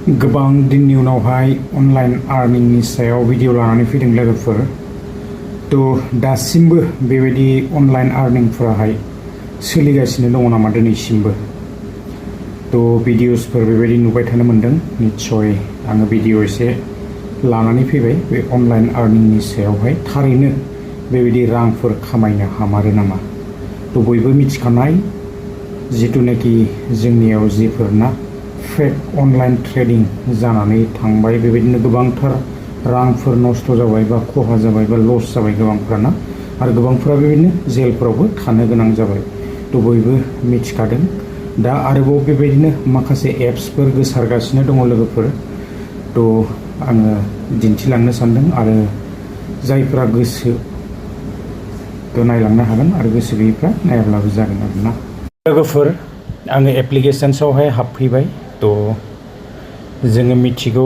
गोबां दिननि उनावहाय अनलाइन आर्निंनि सायाव भिडिअ लानानै फैदों लोगोफोर। दासिमबो बेबायदि अनलाइन आर्निंफोराहाय सोलिगासिनो दङ नामा दिनैसिमबो? भिडिअसफोर बेबायदि नुबाय थानो मोनदों। निस्सय आङो भिडिअ एसे लानानै फैबाय बे अनलाइन आर्निंनि सायावहाय। थारैनो बेबायदि रांफोर खामायनो हामारो नामा? बयबो मिथिखानाय जिथुनाखि जोंनियाव जिफोरना फेक अनलाइन ट्रेडिं जानानै थांबाय, बेबायदिनो गोबांथार रांफोर नस्थ' जाबाय बा खहा जाबाय बा लस जाबाय गोबांफोराना, आरो गोबांफोरा बेबायदिनो जेलफोरावबो थानो गोनां जाबाय। बयबो मिथिखादों। दा आरोबाव बेबायदिनो माखासे एप्सफोर गोसारगासिनो दङ लोगोफोर। आङो दिन्थिलांनो सानदों, आरो जायफ्रा गोसो नायलांनो हागोन, आरो गोसो गैयैफ्रा नायाब्लाबो जागोन आरोना। लोगोफोर, आङो एप्लिकेशन्सआवहाय हाबफैबाय। जोङो मिथिगौ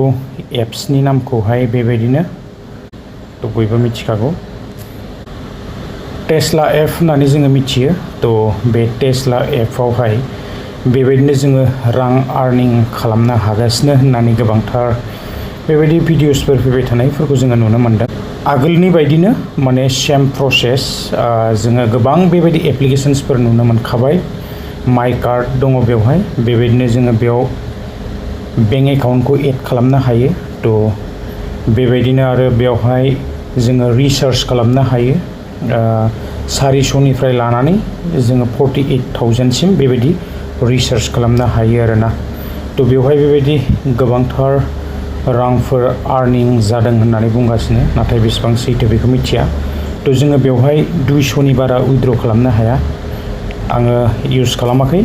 एप्सनि नामखौहाय बेबायदिनो बयबो मिथिखागौ, टेस्ला एप होननानै जोङो मिथियो। बे टेस्ला एपआवहाय बेबायदिनो जोङो रां आर्निं खालामनो हागासिनो होननानै गोबांथार बेबायदि भिडिअसफोर फैबाय थानायफोरखौ जोङो नुनो मोनदों। आगोलनि बायदिनो माने सेम प्रसेस। जोङो गोबां बेबायदि एप्लिकेशन्सफोर नुनो मोनखाबाय। माइ कार्ड दङ बेवहाय। बेबायदिनो जोङो बेयाव बेंक एकाउन्टखौ एड खालामनो हायो। बेबायदिनो आरो बेवहाय जोङो रिसार्च खालामनो हायो। 400निफ्राय लानानै जोङो 48,000सिम बेबायदि रिसार्च खालामनो हायो आरोना। बेवहाय बेबायदि गोबांथार रांफोर आर्निं जादों होननानै बुंगासिनो, नाथाय बेसेबां सैथो बेखौ मिथिया। जोङो बेवहाय 200नि बारा उइथड्र खालामनो हाया। आङो इउज खालामाखै।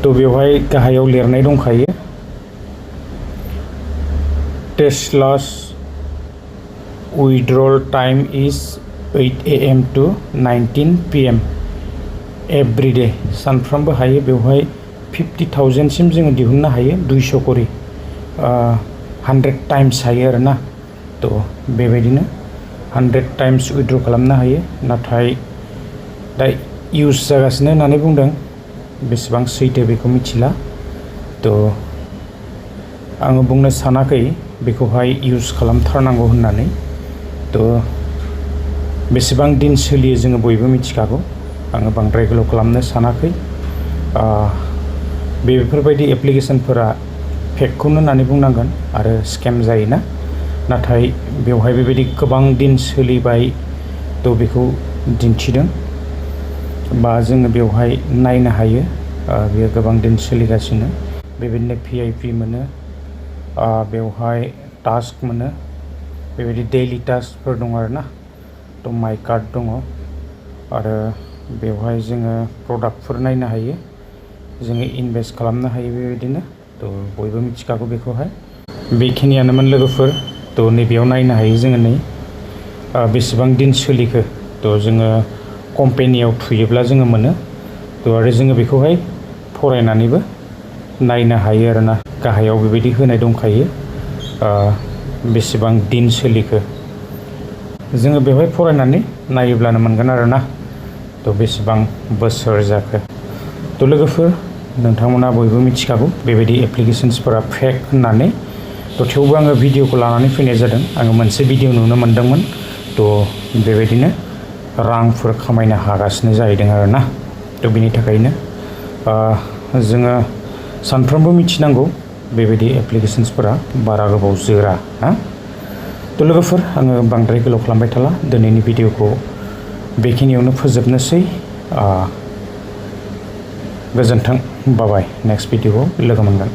बेवहाय गाहायाव लिरनाय दंखायो, Tesla's withdrawal time is 8 AM to 19 PM every day. सानफ्रोमबो हायो। बेवहाय 50,000सिम जोङो दिहुननो हायो। 200 करि 100 टाइम्स हायो आरोना। बेबायदिनो 100 टाइम्स उइथड्र खालामनो हायो। नाथाय दा इउज जागासिनो होननानै बुंदों। बेसेबां सैथो बेखौ मिथिला। आङो बुंनो सानाखै बेखौहाय इउज खालामथारनांगौ होननानै। बेसेबां दिन सोलियो जोङो बयबो मिथिखागौ। आङो बांद्राय गोलाव खालामनो सानाखै। बेफोरबायदि एप्लिकेशनफोरा फेकखौनो होननानै बुंनांगोन, आरो स्केम जायोना। नाथाय बेवहाय बेबायदि गोबां दिन सोलिबाय बेखौ दिन्थिदों, बा जोङो बेवहाय नायनो हायो। बेयो गोबां दिन सोलिगासिनो। बेबायदिनो VIP मोनो, बेवहाय टास्क मोनो, बेबायदि डेइलि टास्कफोर दं आरोना। माइ कार्ड दङ, आरो बेवहाय जोङो प्रडाक्टफोर नायनो हायो, जोङो इनभेस्ट खालामनो हायो बेबायदिनो। बयबो मिथिखागौ बेखौहाय। बेखिनियानोमोन लोगोफोर। नैबेयाव नायनो हायो जोङो नै बेसेबां दिन सोलिखो। जोङो कम्पेनियाव थुयोब्ला जोङो मोनो। आरो जोङो बेखौहाय फरायनानैबो नायनो हायो आरोना। गाहायाव बेबायदि होनाय दंखायो बेसेबां दिन सोलिखो। जोङो बेवहाय फरायनानै नायोब्लानो मोनगोन आरोना। बेसेबां बोसोर जाखो। लोगोफोर, नोंथांमोना बयबो मिथिखागौ बेबायदि एप्लिकेशन्सफोरा फेक होननानै। थेवबो आङो भिडिअखौ लानानै फैनाय जादों। आङो मोनसे भिडिअ नुनो मोनदोंमोन। बेबायदिनो रांफोर खामायनो हागासिनो जाहैदों आरोना। बेनि थाखायनो जोङो सानफ्रोमबो मिथिनांगौ बेबायदि एप्लिकेशन्सफोरा बारा गोबाव जोरा ना। लोगोफोर, आङो बांद्राय गोलाव खालामबाय थाला। दिनैनि भिडिअखौ बेखिनियावनो फोजोबनोसै। गोजोन्थों। बाय। नेक्स्ट भिडिअआव लोगो मोनगोन।